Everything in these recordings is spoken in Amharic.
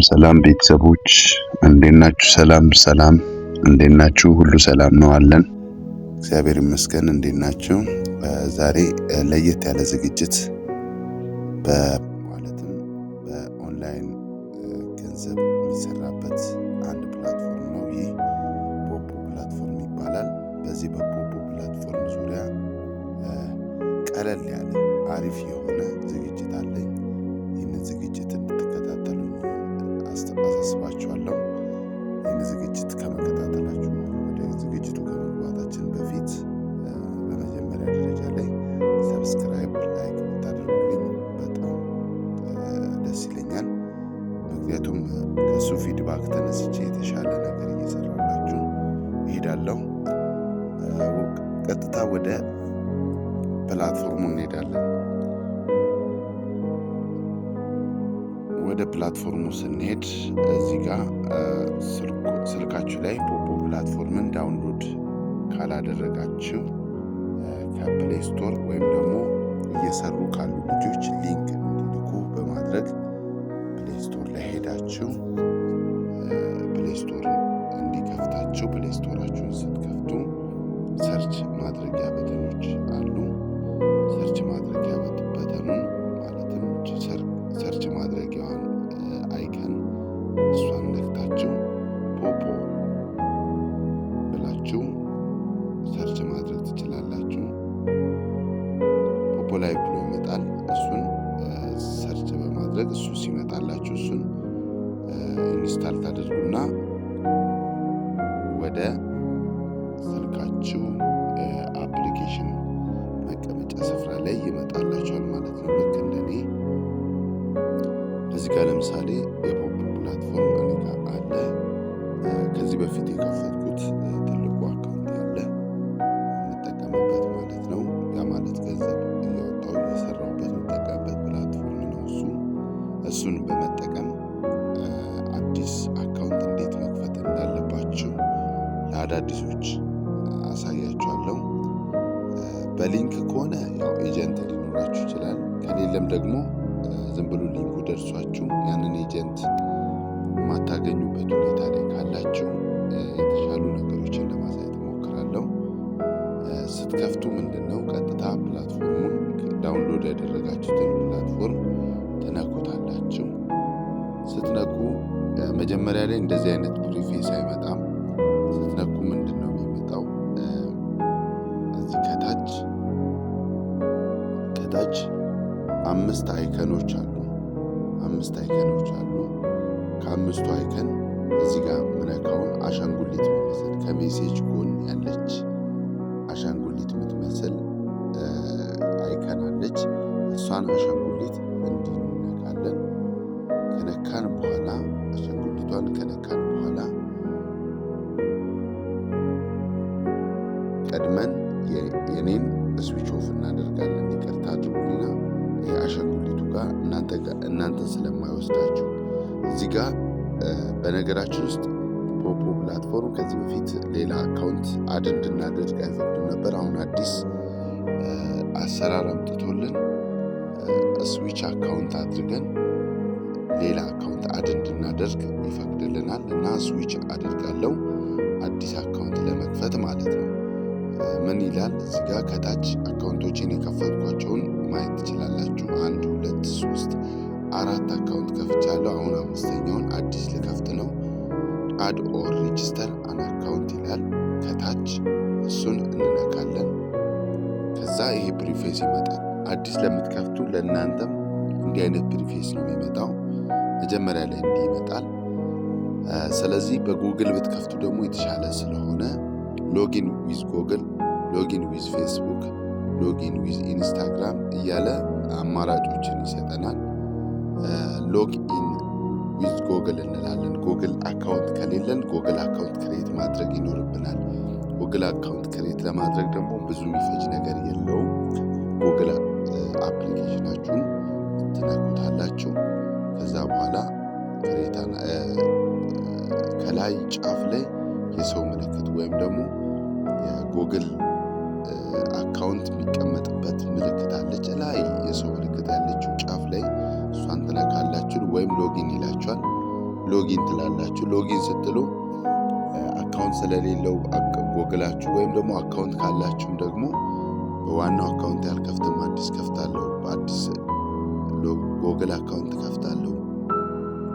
ሰላም ቤተሰቦች፣ እንዴት ናችሁ? ሰላም ሰላም፣ እንዴት ናችሁ? ሁሉ ሰላም ነው አለን። እግዚአብሔር ይመስገን። እንዴት ናችሁ? ዛሬ ለየት ያለ ዝግጅት ማለትም በኦንላይን ገንዘብ የሚሰራበት አንድ platform ነው። ይህ ፖፖ platform ይባላል። በዚህ በፖፖ platform ዙሪያ ቀለል ያለ አሪፍ የሆነ ዝግጅት አለኝ። ይህንን ዝግጅት እንድትከታተሉኝ አሳስባችኋለሁ። ይህን ዝግጅት ከመከታተላችሁ፣ ወደ ዝግጅቱ ከመግባታችን በፊት በመጀመሪያ ደረጃ ላይ subscribe፣ like ብታደርጉልኝ በጣም ደስ ይለኛል። ምክንያቱም ከእሱ feedback ተነስቼ የተሻለ ነገር እየሰራሁላችሁ እሄዳለሁ። ቀጥታ ወደ platform ኡ እንሄዳለን። ወደ platform ኡ ስንሄድ እዚህ ጋር ስልካችሁ ላይ ፖፖ platform ን download ካላደረጋችሁ ከ Play Store ወይም ደግሞ እየሰሩ ካሉ ልጆች link እንዲልኩ በማድረግ Play Store ላይ ሄዳችሁ Play Store እንዲከፍታችሁ፣ Play Store ኣችሁን ስትከፍቱ search ማድረጊያ button ኦች አሉ። Search ማድረጊያ button ኡን፣ ማለትም search ማድረጊያዋን icon፣ እሷን ነክታችሁ ፖፖ ብላችሁ search ማድረግ ትችላላችሁ። ፖፖ ላይ ብሎ ይመጣል። እሱን search በማድረግ እሱ ሲመጣላችሁ እሱን install ታደርጉና ወደ ስልካችሁ application መቀመጫ ስፍራ ላይ ይመጣላችኋል ማለት ነው። ልክ እንደኔ እዚህ ጋር ለምሳሌ የፖፖ platform እኔ ጋር አለ። ከዚህ በፊት የከፈትኩት ትልቁ account ያለ የምጠቀምበት ማለት ነው። ያ ማለት ገንዘብ እያወጣሁ እየሰራሁበት የምጠቀምበት platform ነው እሱ። እሱን በመጠቀም አዲስ account እንዴት መክፈት እንዳለባችሁ ለአዳዲሶች አሳያችኋለሁ። በ link ከሆነ ያው agent ሊኖራችሁ ይችላል። ከሌለም ደግሞ ዝም ብሎ link ኡ ደርሷችሁ ያንን agent የማታገኙበት ሁኔታ ላይ ካላችሁ የተሻሉ ነገሮችን ለማሳየት እሞክራለሁ። ስትከፍቱ ምንድን ነው፣ ቀጥታ platform ኡን፣ download ያደረጋችሁትን platform ትነኩታላችሁ። ስትነኩ መጀመሪያ ላይ እንደዚህ አይነት preface አይመጣም። ስትነኩ ምንድን ነው የሚመጣው? እዚህ ከታች አምስት icon ኦች አሉ። አምስት icon ኦች አሉ። ከአምስቱ icon እዚህ ጋር ምነካውን አሻንጉሊት የሚመስል፣ ከ message ጎን ያለች አሻንጉሊት የምትመስል icon አለች። እሷን አሻንጉሊት እንዲነካለን። ከነካን በኋላ፣ አሻንጉሊቷን ከነካን በኋላ ቀድመን የኔን switch off እናደርጋለን። ይቅርታ አድርጉልና ይሄ አሻንጉሊቱ ጋር እናንተን ስለማይወስዳችሁ። እዚህ ጋር በነገራችን ውስጥ ፖፖ platform ከዚህ በፊት ሌላ account add እንድናደርግ አይፈቅድም ነበር። አሁን አዲስ አሰራር አምጥቶልን switch account አድርገን ሌላ account add እንድናደርግ ይፈቅድልናል እና switch አደርጋለሁ አዲስ account ለመክፈት ማለት ነው። ምን ይላል እዚህ ጋር? ከታች account ኦችን የከፈትኳቸውን ማየት ትችላላችሁ። አንድ፣ ሁለት፣ ሶስት፣ አራት account ከፍቻለሁ። አሁን አምስተኛውን አዲስ ልከፍት ነው። Add or register an account ይላል ከታች፣ እሱን እንነካለን። ከዛ ይሄ preface ይመጣል። አዲስ ለምትከፍቱ ለእናንተም እንዲህ አይነት preface ነው የሚመጣው። መጀመሪያ ላይ እንዲህ ይመጣል። ስለዚህ በጉግል ብትከፍቱ ደግሞ የተሻለ ስለሆነ login with Google፣ login with Facebook፣ login with Instagram እያለ አማራጮችን ይሰጠናል። Log in with Google እንላለን። Google account ከሌለን Google account create ማድረግ ይኖርብናል። Google account create ለማድረግ ደግሞ ብዙ የሚፈጅ ነገር የለውም። Google application ኣችሁን ትነኩታላችሁ። ከዛ በኋላ ከላይ ጫፍ ላይ የሰው ምልክት ወይም ደግሞ የ Google account የሚቀመጥበት ምልክት አለች። ላይ የሰው ምልክት ያለችው ጫፍ ላይ እሷን ትነካላችሁ ወይም login ይላችኋል። Login ትላላችሁ። Login ስትሉ account ስለሌለው ጎግላችሁ ወይም ደግሞ account ካላችሁም ደግሞ በዋናው account ያልከፍትም አዲስ ከፍታለሁ፣ በአዲስ Google account ከፍታለሁ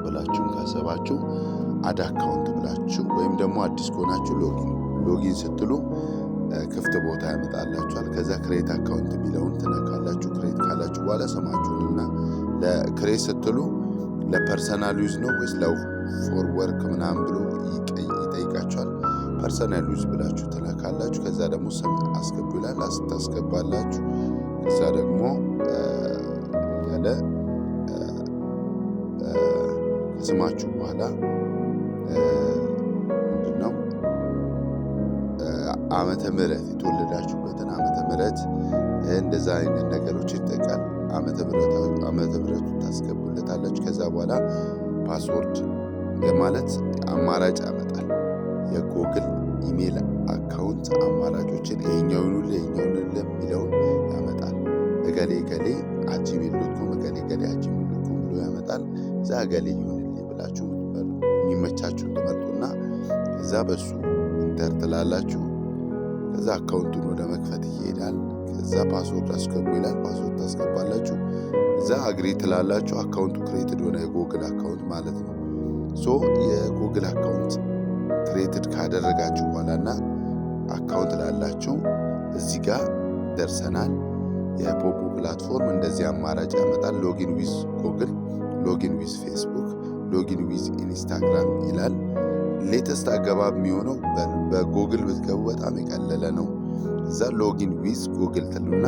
ብላችሁም ካሰባችሁ add account ብላችሁ ወይም ደግሞ አዲስ ከሆናችሁ login ስትሉ ክፍት ቦታ ያመጣላችኋል። ከዛ create account የሚለውን ትነካላችሁ። Create ካላችሁ በኋላ ስማችሁንና ለ create ስትሉ ለ personal use ነው ወይስ ለ for work ምናምን ብሎ ይጠይቃችኋል። Personal use ብላችሁ ትነካላችሁ። ከዛ ደግሞ ስም አስገቡ ይላል፣ ታስገባላችሁ። ከዛ ደግሞ ያለ ከስማችሁ በኋላ ምንድነው ዓመተ ምህረት፣ የተወለዳችሁበትን ዓመተ ምህረት እንደዛ አይነት ነገሮች ይጠይቃል። ዓመተ ምህረቱ ታስገቡለታላችሁ። ከዛ በኋላ password ማለት አማራጭ ያመጣል። የ Google email account አማራጮችን ይሄኛውን ይሁንልህ፣ ይሄኛውን ይሁንልህ የሚለውን ያመጣል። እገሌ እገሌ@gmail.com፣ እገሌ እገሌ@gmail.com ብሎ ያመጣል። እዛ እገሌ ይሁንልኝ ብላችሁ የሚመቻችሁን ትመርጡና ከዛ በሱ enter ትላላችሁ። ከዛ account ኡን ወደ መክፈት ይሄዳል። ከዛ password አስገቡ ይላል። Password ታስገባላችሁ። እዛ agree ትላላችሁ። Account ኡ created ሆነ፣ የ Google account ማለት ነው። So የ Google account created ካደረጋችሁ በኋላ እና account ላላችሁ እዚህ ጋር ደርሰናል። የ Poppo platform እንደዚህ አማራጭ ያመጣል። Login with Google፣ login with Facebook፣ login with Instagram ይላል። Latest አገባብ የሚሆነው በጎግል ብትገቡ በጣም የቀለለ ነው። እዛ login with Google ትሉና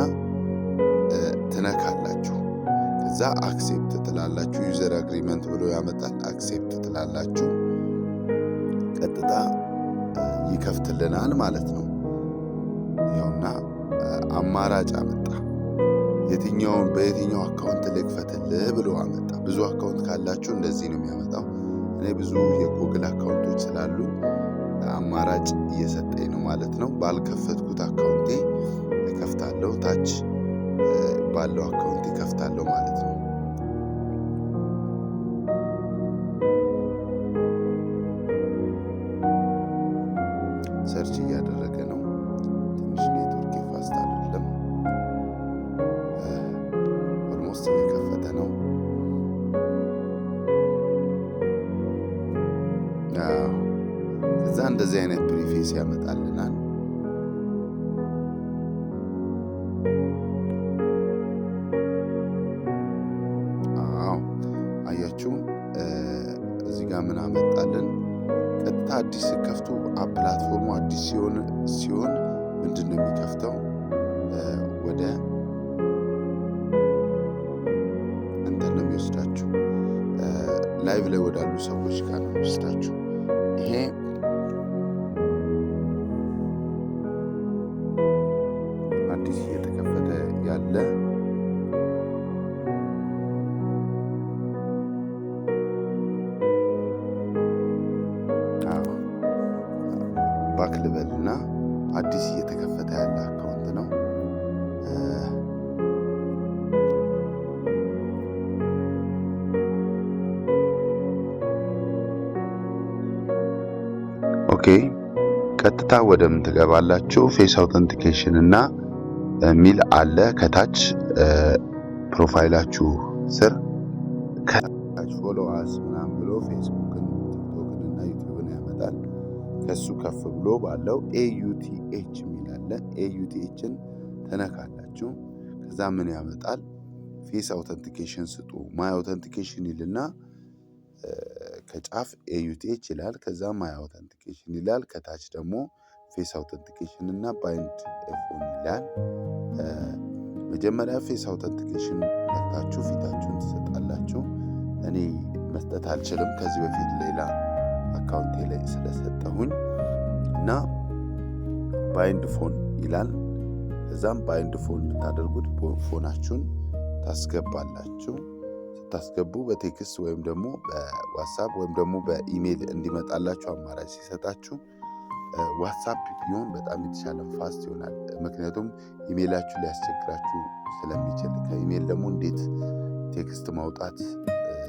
ትነካላችሁ። ከዛ accept ትላላችሁ። User agreement ብሎ ያመጣል። Accept ትላላችሁ። ቀጥታ ይከፍትልናል ማለት ነው። ይኸውና አማራጭ አመጣ። የትኛውን በየትኛው account ልክፈትልህ ብሎ አመጣ። ብዙ account ካላችሁ እንደዚህ ነው የሚያመጣው። እኔ ብዙ የ Google account ኦች ስላሉኝ አማራጭ እየሰጠኝ ነው ማለት ነው። ባልከፈትኩት account ኤ እከፍታለሁ፣ ታች ባለው account ኤ እከፍታለሁ ማለት ነው። Search እያደረገ ነው። ትንሽ network fast አይደለም። Almost እየከፈተ ነው። አዎ፣ ከዛ እንደዚህ አይነት preface ያመጣልናል። አዎ፣ አያችሁ፣ እዚህ ጋር ምን አመጣልን? ቀጥታ አዲስ ከፍቱ platform ኡ አዲስ ሲሆን ምንድን ነው የሚከፍተው? ወደ እንትን ነው የሚወስዳችሁ፣ live ላይ ወዳሉ ሰዎች ጋር ነው የሚወስዳችሁ። ይሄ አዲስ እየተከፈተ ያለ፣ አዎ፣ back ልበልና አዲስ እየተከፈተ ያለ account ነው። Okay፣ ቀጥታ ወደ ምን ትገባላችሁ? Face authentication እና ሚል አለ ከታች profile ኣችሁ ስር፣ ከታች follow us ምናምን ብሎ ፌስቡክን፣ ቲክቶክን እና ዩቲዩብን ያመጣል። ከሱ ከፍ ብሎ ባለው AUTH የሚል አለ። AUTH ን ትነካላችሁ። ከዛ ምን ያመጣል? Face authentication ስጡ። My authentication ይልና ከጫፍ AUTH ይላል። ከዛ my authentication ይላል። ከታች ደግሞ face authentication እና bind phone ይላል። መጀመሪያ face authentication ነክታችሁ ፊታችሁን ትሰጣላችሁ። እኔ መስጠት አልችልም፣ ከዚህ በፊት ሌላ account ኤ ላይ ስለሰጠሁኝ። እና bind phone ይላል። ከዛም bind phone የምታደርጉት phone ኣችሁን ታስገባላችሁ። ስታስገቡ በ text ወይም ደግሞ በ WhatsApp ወይም ደግሞ በኢሜይል እንዲመጣላችሁ አማራጭ ሲሰጣችሁ WhatsApp ቢሆን በጣም የተሻለ fast ይሆናል። ምክንያቱም ኢሜይላችሁ ሊያስቸግራችሁ ስለሚችል ከኢሜይል ደግሞ እንዴት text ማውጣት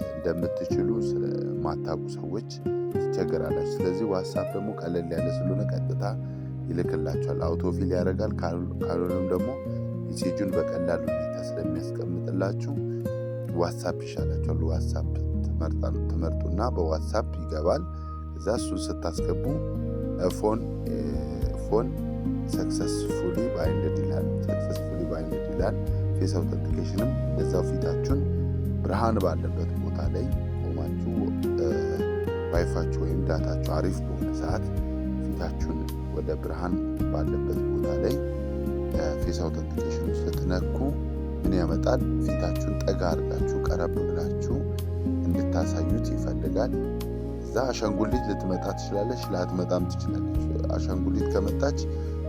እንደምትችሉ ስለማታውቁ ሰዎች ትቸገራላችሁ። ስለዚህ WhatsApp ደግሞ ቀለል ያለ ስለሆነ ቀጥታ ይልክላችኋል። Autofill ያደርጋል። ካልሆነም ደግሞ message ኡን በቀላሉ ሁኔታ ስለሚያስቀምጥላችሁ WhatsApp ይሻላችኋል። WhatsApp ትመርጡና በ WhatsApp ይገባል። እዛ እሱን ስታስገቡ phone successfully binded ይላል። Successfully binded ይላል። Face authentication ም እንደዛው ፊታችሁን ብርሃን ባለበት ቦታ ላይ ቆማችሁ፣ ዋይፋችሁ ወይም data ችሁ አሪፍ በሆነ ሰዓት ፊታችሁን ወደ ብርሃን ባለበት ቦታ ላይ face authentication ኑ ስትነኩ ምን ያመጣል? ፊታችሁን ጠጋ አድርጋችሁ፣ ቀረብ ብላችሁ እንድታሳዩት ይፈልጋል። እዛ አሻንጉሊት ልትመጣ ትችላለች፣ ላትመጣም ትችላለች። አሻንጉሊት ከመጣች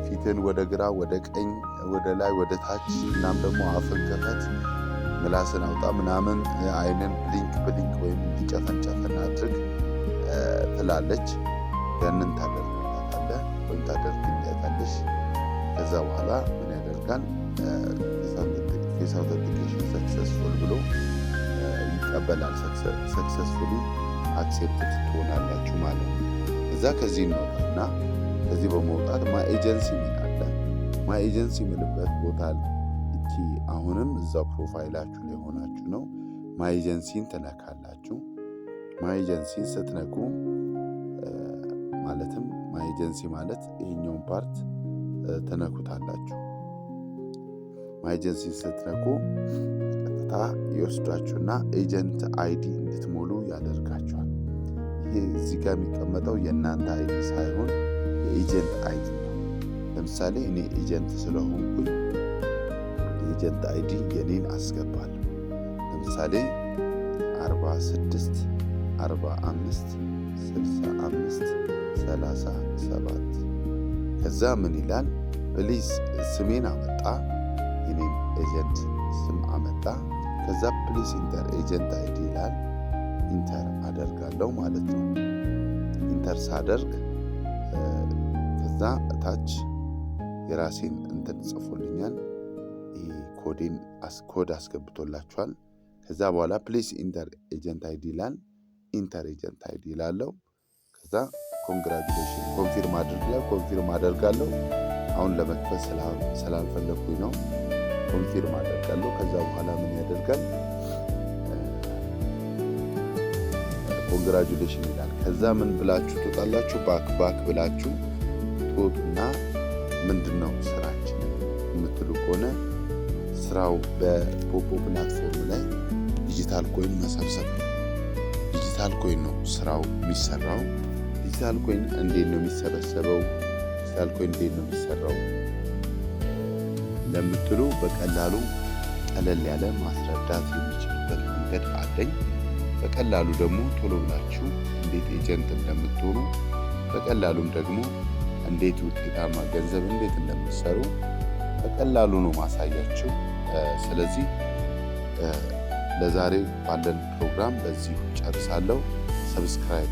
ፊትን ወደ ግራ፣ ወደ ቀኝ፣ ወደ ላይ፣ ወደ ታች፣ እናም ደግሞ አፍን ከፈት፣ ምላስን አውጣ ምናምን፣ አይንን blink blink ወይም እንዲጨፈን ጨፈን አድርግ ትላለች። ያንን ታደርግላታለህ ወይም ታደርግለታለሽ። ከዛ በኋላ ምን ያደርጋል? Face authentication successful ብሎ ይቀበላል። Successfully accepted ትሆናላችሁ ማለት ነው። እዛ ከዚህ እንወጣና ከዚህ በመውጣት my agency ሚል አለ። My agency የሚልበት ቦታ እቺ አሁንም እዛው profile ኣችሁ ላይ ሆናችሁ ነው። My agency ን ትነካላችሁ። My agency ን ስትነኩ፣ ማለትም my agency ማለት ይሄኛውን part ትነኩታላችሁ። My agency ን ስትነኩ ቀጥታ ይወስዷችሁና agent ID እንድትሞሉ ያደርጋችኋል። ይሄ እዚህ ጋር የሚቀመጠው የእናንተ ID ሳይሆን የ agent ID ነው። ለምሳሌ እኔ agent ስለሆንኩኝ የ agent ID የኔን አስገባለሁ። ለምሳሌ 46 45 65 37። ከዛ ምን ይላል? Please ስሜን አመጣ፣ የኔን agent ስም አመጣ። ከዛ please enter agent ID ይላል። Enter አደርጋለሁ ማለት ነው። Enter ሳደርግ ከዛ እታች የራሴን እንትን ጽፎልኛል። ይሄ ኮዴን ኮድ አስገብቶላችኋል። ከዛ በኋላ please enter agent ID ይላል። Enter agent ID ይላለው። ከዛ congratulation confirm አድርግ ይላል። Confirm አደርጋለሁ። አሁን ለመክፈት ስላልፈለግኩኝ ነው። Confirm አደርጋለሁ። ከዛ በኋላ ምን ያደርጋል? Congratulation ይላል። ከዛ ምን ብላችሁ ትወጣላችሁ? Back back ብላችሁ ትወጡና ምንድን ነው ስራችን የምትሉ ከሆነ ስራው በ Poppo platform ላይ digital coin መሰብሰብ ነው። Digital coin ነው ስራው የሚሰራው። Digital coin እንዴት ነው የሚሰበሰበው? Digital coin እንዴት ነው የሚሰራው ለምትሉ በቀላሉ ቀለል ያለ ማስረዳት የሚችልበት መንገድ አለኝ። በቀላሉ ደግሞ ቶሎ ብላችሁ እንዴት agent እንደምትሆኑ፣ በቀላሉም ደግሞ እንዴት ውጤታማ ገንዘብ እንዴት እንደምትሰሩ በቀላሉ ነው ማሳያችሁ። ስለዚህ ለዛሬ ባለን ፕሮግራም በዚሁ ጨርሳለሁ። Subscribe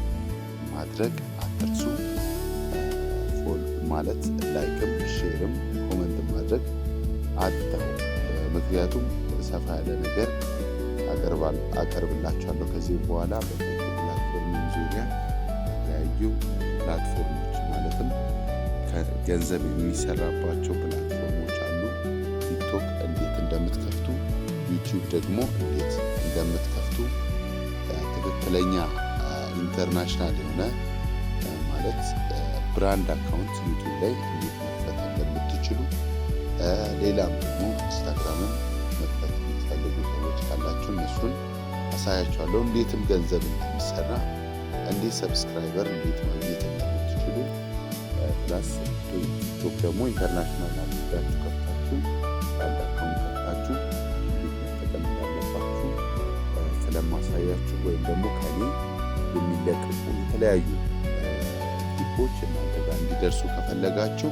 ማድረግ አትርሱ። Follow ማለት like ም share ም comment ማድረግ አትተው። ምክንያቱም ሰፋ ያለ ነገር አቀርብላችኋለሁ ከዚህ በኋላ በ platform ዙሪያ፣ የተለያዩ platform ኦች ማለትም ገንዘብ የሚሰራባቸው platform ኦች አሉ። TikTok እንዴት እንደምትከፍቱ፣ YouTube ደግሞ እንዴት እንደምትከፍቱ፣ ትክክለኛ international የሆነ ማለት brand account YouTube ላይ እንዴት መክፈት እንደምትችሉ፣ ሌላም ደግሞ Instagram ን መክፈት የምትፈልጉ ሰዎች ካላችሁ እነሱን አሳያችኋለሁ። እንዴትም ገንዘብ እንደሚሰራ፣ እንዴት subscriber እንዴት ማግኘት እንደምትችሉ፣ plus TikTok ደግሞ international አድርጋችሁ ከፍታችሁ፣ brand account ከፍታችሁ እንዴት መጠቀም እንዳለባችሁ ስለማሳያችሁ ወይም ደግሞ ከኔ የሚለቀቁ የተለያዩ tip ኦች እናንተ ጋር እንዲደርሱ ከፈለጋችሁ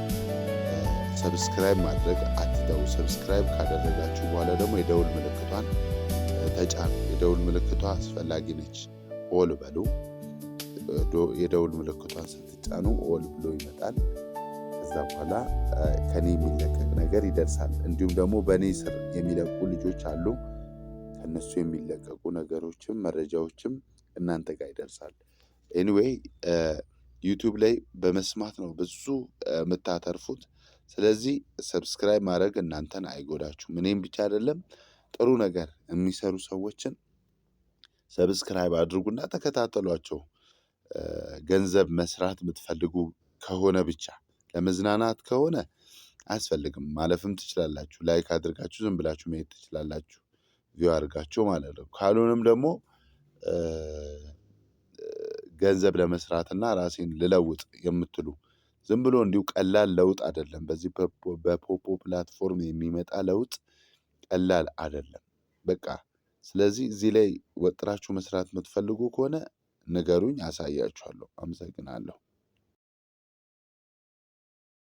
subscribe ማድረግ አትተው። Subscribe ካደረጋችሁ በኋላ ደግሞ የደውል ምልክቷን ተጫኑ። የደውል ምልክቷ አስፈላጊ ነች። All በሉ። የደውል ምልክቷን ስትጫኑ all ብሎ ይመጣል። ከዛ በኋላ ከኔ የሚለቀቅ ነገር ይደርሳል። እንዲሁም ደግሞ በእኔ ስር የሚለቁ ልጆች አሉ። ከእነሱ የሚለቀቁ ነገሮችም መረጃዎችም እናንተ ጋር ይደርሳል። Anyway ዩቲዩብ ላይ በመስማት ነው ብዙ የምታተርፉት። ስለዚህ subscribe ማድረግ እናንተን አይጎዳችሁም። እኔም ብቻ አይደለም፣ ጥሩ ነገር የሚሰሩ ሰዎችን subscribe አድርጉና ተከታተሏቸው። ገንዘብ መስራት የምትፈልጉ ከሆነ ብቻ፣ ለመዝናናት ከሆነ አያስፈልግም፣ ማለፍም ትችላላችሁ። Like አድርጋችሁ ዝም ብላችሁ መሄድ ትችላላችሁ፣ view አድርጋችሁ ማለት ነው። ካልሆነም ደግሞ ገንዘብ ለመስራትና ራሴን ልለውጥ የምትሉ፣ ዝም ብሎ እንዲሁ ቀላል ለውጥ አይደለም። በዚህ በፖፖ platform የሚመጣ ለውጥ ቀላል አይደለም። በቃ ስለዚህ እዚህ ላይ ወጥራችሁ መስራት የምትፈልጉ ከሆነ ንገሩኝ፣ አሳያችኋለሁ። አመሰግናለሁ።